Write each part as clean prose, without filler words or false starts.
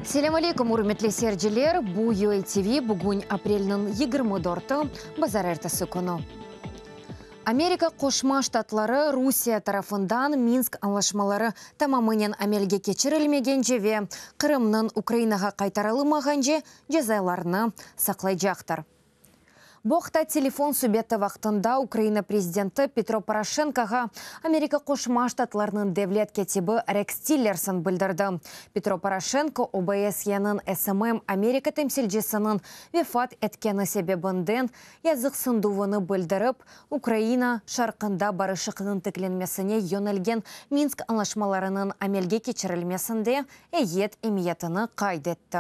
Selâm aleyküm, ürmetli seyirciler! Bu UATV, bugün aprelniñ 24-i, bazarertesi künü. Amerika Qoşma Ştatları Rusiye tarafından Minsk añlaşmaları tamamınen amelge keçirilmegence ve Qırımnıñ Ukrainağa qaytarılmağance cezalarnı saqlaycaqtır. Bu aqta telefon subeti vaqtında Ukraina prezidenti Petro Poroşenkoğa Amerika Qoşma Ştatlarınıñ devlet kâtibi Reks Tillerson bildirdi. Petro Poroşenko OBSYeniñ SMM Amerika temsilcisiniñ vefat etkeni sebebinden yazıqsınduvını bildirip, Ukraina şarqında barışıqnıñ tiklenmesine yönelgen Minsk añlaşmalarınıñ amelge keçirilmesinde eyyet emiyetini qayd etti.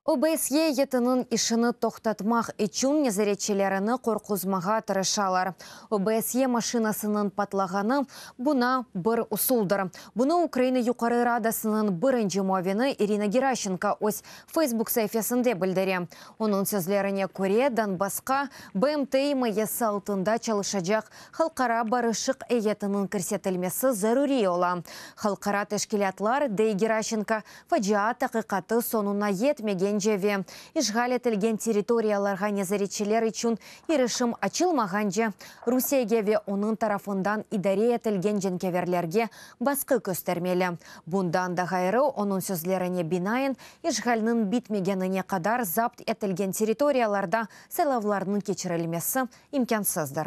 OBSYE eyyetiniñ işini toqtatmaq içün nezaretçilerini qorquzmağa tırışalar. OBSYE maşinasınıñ patlağanı, buña bir usuldır. Bunı Ukraina Yuqarı Radasınıñ birinci muavini İrina Geraşenko öz Facebook saifesinde bildire. Onıñ sözlerine köre, Donbassqa BMT imayesi altında çalışacaq Halqara barışıq eyyetiniñ kirsetilmesi zaruriy ola. Halqara teşkilâtlar, dey Geraşenko, facia taqiqatı soñuna yetmegence ve işğal etilgen territoriyalarğa nezaretçiler içün irişim açılmağance, Rusiyege ve onıñ tarafından idare etilgen cenkâverlerge basqı köstermeli. Bundan da ğayrı, onıñ sözlerine binaen, işğalniñ bitmegenine qadar zapt etilgen territoriyalarda saylavlarnıñ keçirilmesi imkânsızdır.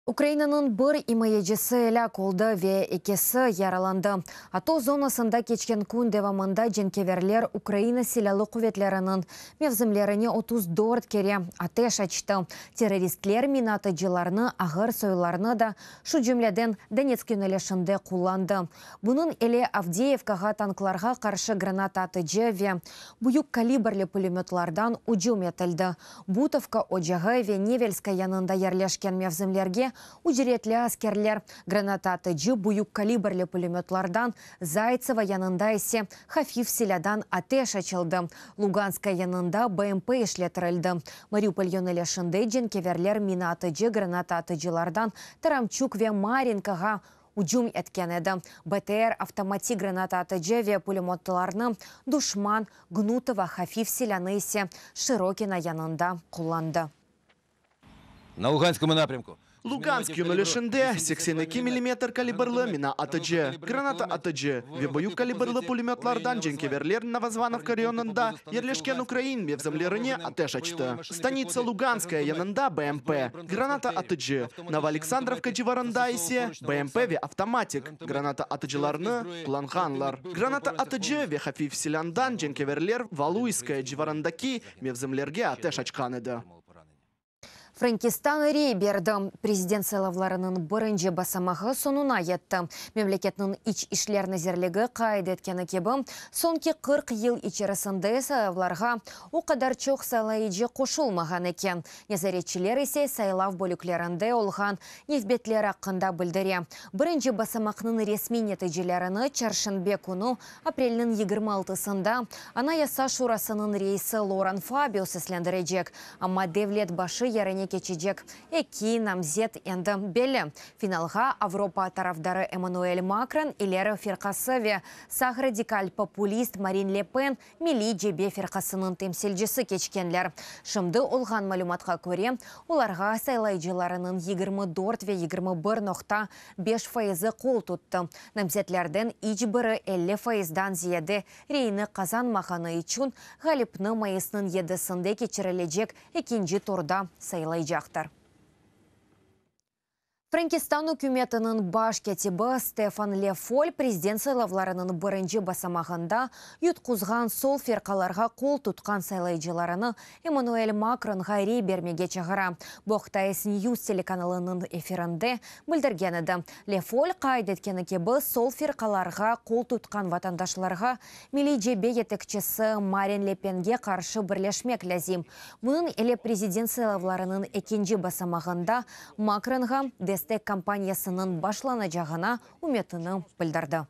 Ukrainanıñ bir imayecisi elâk oldı ve ekisi yaralandı. ATO zonasında keçken kün devamında cenkeverler Ukraina Silâlı quvetleriniñ mevzimlerine 34 kere ateş açtı. Terroristler minatıcılarnı, ağır soylarnı da, şu cümleden Donetsk yönelişinde qullandı. Bunıñ ile Avdeyevkağa tanklarğa qarşı granata atıcı ve büyük kalibrli pulemötlardan ücüm etildi. Butovka ocağı ve Nevelska yanında yerleşken mevzimlerge ücretli askerler granata atıcı büyük kalibrli pulemötlardan, Zaytsevo yanında ise hafif silâdan ateş açıldı. Luganskaya yanında BMP işletirildi. Mariupol yönelişinde cenkeverler mina atıcı granata atıcılardan Taramçuk ve Marinkağa ücüm etken edi. BTR, avtomatik granata atıcı ve pulemötlarnı duşman Gnutova, hafif silânı ise Şırokino yanında qullandı. На Луганском naprâmku. Lugansk yönelişinde 82 millimetr kalibrli mina atıcı, granata atıcı ve büyük kalibrli pulemötlardan cenkeverler Novozvanovka rayonında yerleşken ukrain mevzimlerine ateş açtı. Stanitsa Luganskaya yanında BMP, granata atıcı, Novoaleksandrovka civarında ise BMP ve avtomatik granata atıcılarnı qullanğanlar. Granata atıcı ve hafif silândan cenkeverler Valuyskaya civarındaki mevzimlerge ateş açqan edi. Frenkistan rey berdi. Prezident saylavlarınıñ birinci basamağı soñuna yetti. Memleketniñ İç işler nazirligi qayd etkeni kibi, soñki 40 yıl içerisinde saylavlarğa o qadar çoq saylayıcı qoşulmağan eken. Nezaretçiler ise saylav bölüklerinde olğan nevbetler aqqında bildire. Birinci basamaqnıñ resmiy neticelerini çarşenbe künü, aprelniñ 26-sında, Anayasa şurasınıñ reisi Loran Fabius seslendirecek. Amma devlet başı yerine keçecek eki namzet endi belli. Finalğa Avropa tarafdarı Emmanuel Makron İleri firqası ve sağ radikal populist Marin Le Pen Milliy cebe firqasınıñ temsilcisi keçkenler. Şimdi olğan malümatqa köre, olarğa saylayıcılarınıñ 24 ve 21.5 fayızı qol tuttı. Namzetlerden iç biri 50 fayızdan ziyade reyni qazanmağanı içün ğalipni mayısnıñ 7-sinde keçirilecek ekinci turda saylaycaqtır. Frenkistan ükümetiniñ baş kâtibi Stefan Le Foll prezident saylavlarınıñ birinci basamağında yutquzğan sol firqalarğa qol tutqan saylayıcılarını Emmanuel Makronğa rey bermege çağıra. Bu aqta S-News telekanalınıñ efirinde bildirgen edi. Le Foll qayd etkeni kibi, sol firqalarğa qol tutqan vatandaşlarğa Milliy cebe yetekçisi Marin Le Penge qarşı birleşmek lâzim. Bunıñ ile prezident saylavlarınıñ ekinci basamağında Makronğa destek kampaniyasınıñ başlanacağına ümütini bildirdi.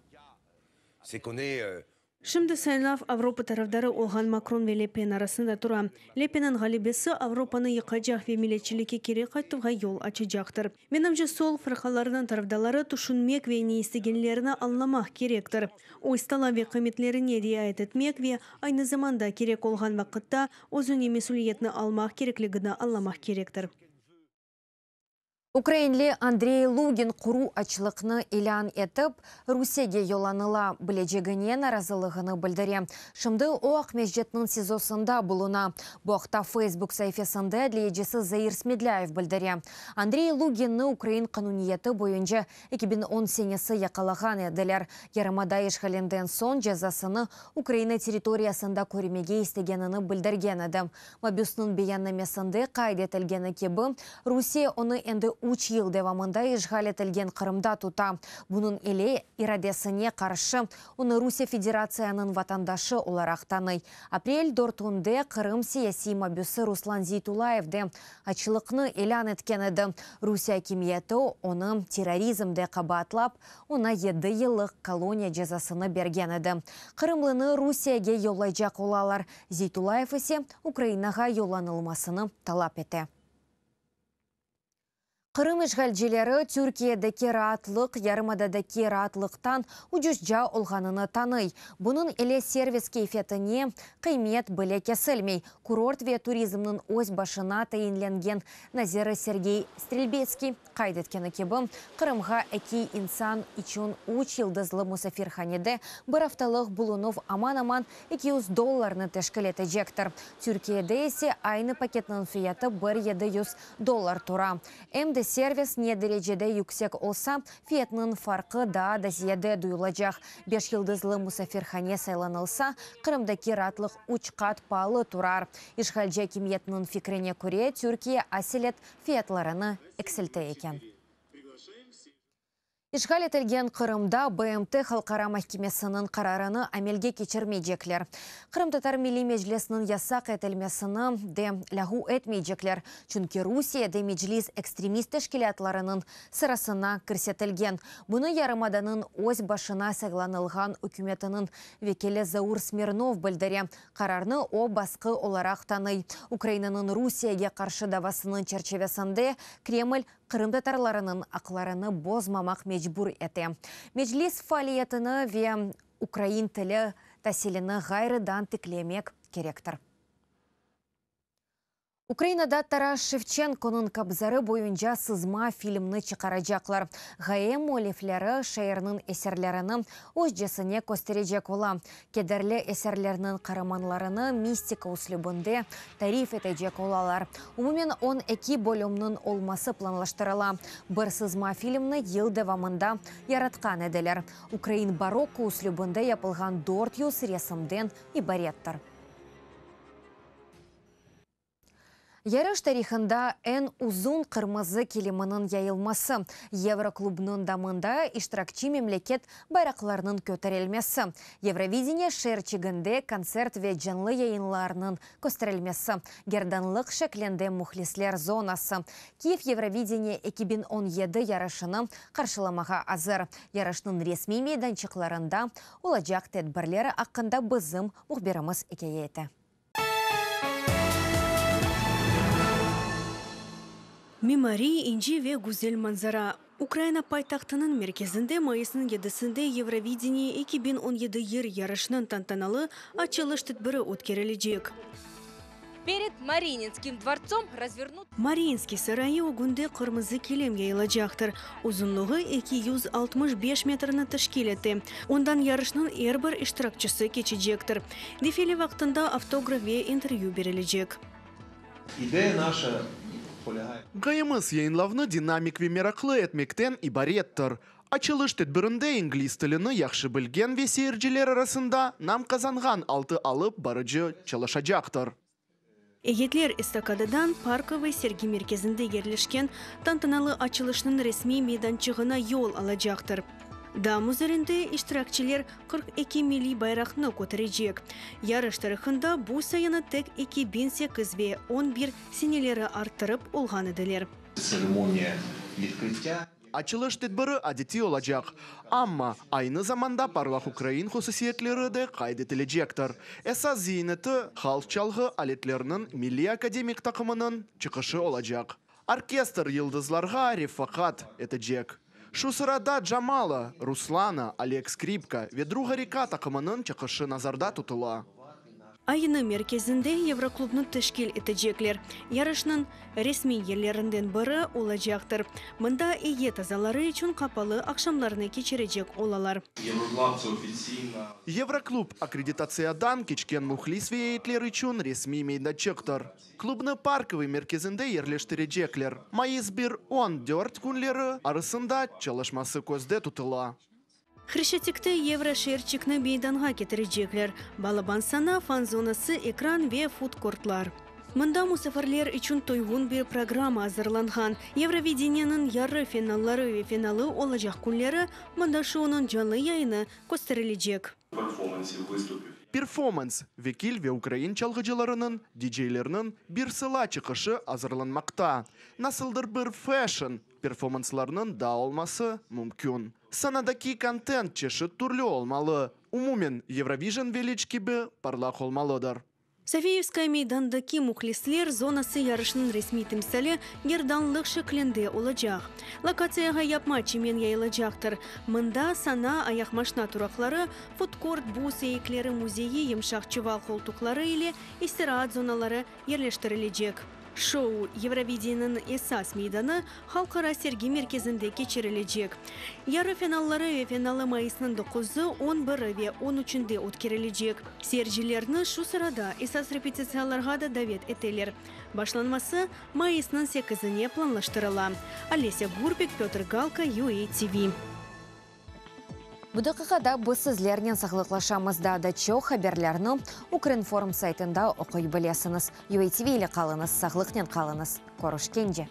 Şimdi saylav Avropa tarafdarı olğan Makron ve Le Pen arasında tura. Le Penniñ ğalebesi Avropanı yıqacaq ve milletçilikke keri qaytuvğa yol açacaqtır. Menimce, sol fırqalarnıñ tarafdarları tüşünmek ve ne istegenlerini añlamaq kerektir. Öz talap ve qıymetlerine riayet etmek ve aynı zamanda kerek olğan vaqıtta özüne mesüliyetni almaq kerekligini añlamaq kerektir. Ukrainli Andrey Lugin quru açlıqnı ilân etip, Rusiyege yollanıla bilecegine narazılığını bildire. Şimdi o Aqmescitniñ SİZOsında buluna. Bu aqta Facebook saifesinde adliyecisi Zair Smedlâyev bildire. Andrey Luginni ukrain qanuniyeti boyunca 2010 senesi yaqalağan ediler. Yarımada işğalinden soñ cezasını Ukraina territoriyasında körmege istegenini bildirgen edi. Mabüsniñ beyannamesinde qayd etilgeni kibi, Rusiye onı endi üç yıl devamında işğal etilgen Qırımda tuta. Bunıñ ile iradesine qarşı onı Rusiye Federatsiyanıñ vatandaşı olaraq tanıy. Aprel dörtünde Qırım siyasiy mabüsi Ruslan Zeytullayev de açlıqnı ilân etken edi. Rusiye akimiyeti onı terrorizmde qabaatlap, oña yedi yıllıq koloniya cezasını bergen edi. Qırımlını Rusiyege yollaycaq olalar, Zeytullayev ise Ukrainağa yollanılmasını talap ete. Qırım işğalcileri Türkiyedeki raatlıq yarımadadaki raatlıqtan ucuzca olğanını tanıy. Bunıñ ile servis keyfiyetine qıymet bile kesilmey. Kurort ve turizmniñ öz başına tayinlengen naziri Sergey Strelbetskiy qayd etkeni kibi, Qırımğa eki insan içün üç yıldızlı musafirhanede bir aftalıq bulunuv aman-aman 200 dollarnı teşkil etecektir. Türkiyede ise aynı paketniñ fiyatı bir 700 dollar tura. Em de servis ne derecede yüksek olsa, fiyatnıñ farqı daa da ziyade duyulacaq. Beş yıldızlı musafirhane saylanılsa, Qırımdaki raatlıq üç qat paalı turar. İşğalci akimiyetniñ fikrine köre, Türkiye aselet fiyatlarını eksilte eken. İşğal etilgen Qırımda BMT Halqara mahkemesiniñ qararını amelge keçirmeycekler. Qırımtatar Milliy Meclisiniñ yasaq etilmesini de lâğu etmeycekler, çünki Rusiyede Meclis ekstremist teşkilâtlarınıñ sırasına kirsetilgen. Bunı yarımadanıñ öz başına saylanılğan ükümetiniñ vekili Zaur Smirnov bildire. Qararnı o basqı olaraq tanıy. Ukrainanıñ Rusiyege qarşı davasınıñ çerçivesinde Kreml qırımtatarlarınıñ aqlarını bozmamaq mecbur ete. Meclis faaliyetini ve ukrain tili tasilini ğayrıdan tiklemek kerektir. Ukrainada Taras Şevçenkonıñ Kobzarı boyunca sızma filmni çıqaracaqlar. Ğaye müellifleri şairniñ eserlerini özcesine kösterecek ola. Kederli eserlerniñ qaramanlarını mistika üslübinde tarif etecek olalar. Umumen 12 bölümniñ olması planlaştırıla. Bir sızma filmni yıl devamında yaratqan ediler. Ukrain barokko üslübinde yapılğan 400 resimden ibarettir. Yarış tarihında eñ uzun qırmızı kiliminiñ yayılması, Yevroklubnıñ damında iştirakçi memleket bayraqlarınıñ köterilmesi, Yevrovideniye şeerçiginde kontsert ve canlı yayınlarnıñ kösterilmesi, gerdanlıq şeklinde mühlisler zonası, Kiyev Yevrovideniye 2017 yarışını qarşılamağa azır. Yarışnıñ resmiy meydançıqlarında olacaq tedbirler aqqında bizim mühbirimiz ikâye ete. Mimariy, inci ve güzel manzara. Ukraina paytahtınıñ merkezinde mayısnıñ yedisinde Yevrovideniye 2017 yır yarışınıñ tantanalı açılış tedbiri ötkerilecek. Перед Мариинским дворцом развернут... Mariinskiy sarayı ögünde qırmızı kilim yayılacaqtır. Uzunlığı 265 metrni teşkil ete. Ondan yarışnıñ er bir iştirakçisi keçecektir. Defile vaqtında avtograf ve intervyü berilecek. İdeya naşa polâgayet. Ğayemiz yayınlavnı dinamik ve meraqlı etmekten ibarettir. Açılış tedbirinde ingliz tilini yahşı bilgen ve seyirciler arasında nam qazanğan altı alıp barıcı çalışacaqtır. Eyyetler estakadadan Parkovıy sergi merkezinde yerleşken tantanalı açılışnıñ resmiy meydançığına yol alacaqtır. Dam üzerinde iştirakçiler 42 milliy bayraqnı köterecek. Yarış tarihında bu sayını tek 2008 ve 11 seneleri arttırıp olğan ediler. Tseremoniya відкриття. Açılış tedbiri adetiy olacaq, amma aynı zamanda parlaq ukrain hususiyetleri de qayd etilecektir. Esas ziyneti halq çalğı aletleriniñ milliy akademik taqımınıñ çıqışı olacaq. Orkestr yıldızlarğa refaqat etecek. Şu sırada Jamala, Ruslana, Oleg Skripka ve Druga reka taqımınıñ çıqışı nazarda tutula. Aynı merkezinde Yevroklubnı teşkil etecekler. Yarışnıñ resmiy yerlerinden biri olacaqtır. Mında eyyet azaları içün qapalı aqşamlarnı keçirecek olalar. Yevroklub, akkreditatsiyadan keçken mühlis ve eyyetler içün resmiy meydançıqtır. Klubnı Parkovıy merkezinde yerleştirecekler. Mayıs bir, 14 künleri arasında çalışması közde tutula. Hreşçatikte Yevro şeerçikni meydanğa ketirecekler, balaban sana, fan-zonası, ekran ve fud-kortlar. Mında musafirler içün toyğun bir programma azırlanğan. Yevrovideniyeniñ yarı finalları ve finalı olacaq künleri mında şounıñ canlı yayını kösterilecek. Performans, vekil ve ukrain çalğıcılarınıñ, diceylerniñ bir sıla çıqışı azırlanmaqta. Nasıldır bir fashion performanslarnıñ da olması mümkün. Sanadaki kontent çeşit türlü olmalı, umumen Eurovision Village kibi parlaq olmalıdır. Sofiyevskaya meydandaki mühlisler zonası yarışnıñ resmiy timsali gerdanlıq şeklinde olacaq. Lokatsiyağa yapma çimen yayılacaqtır. Mında sana, ayaqmaşna turaqları, fudkort, buz eikleri müzeyi, yımşaq çuval qoltuqları ile istiraat zonaları yerleştirilecek. Şou, Eurovideniyeniñ esas meydanı, Halqara sergi merkezinde keçirilecek. Yarı finalları ve finalı mayısnıñ doquzı, on biri ve on üçünde ötkerilecek. Seyircilerni şu sırada esas repetitsiyalarğa da davet eteler. Başlanması mayısnıñ sekizine planlaştırıla. Olesâ Gurbik, Pötr Galka, UA TV. Bu daqiqada biz sizlernen sağlıqlaşamız. Daa da çoq haberlerni Ukrinform saytında oquy bilesiñiz. UA TV ile qalıñız, sağlıqnen qalıñız. Körüşkence!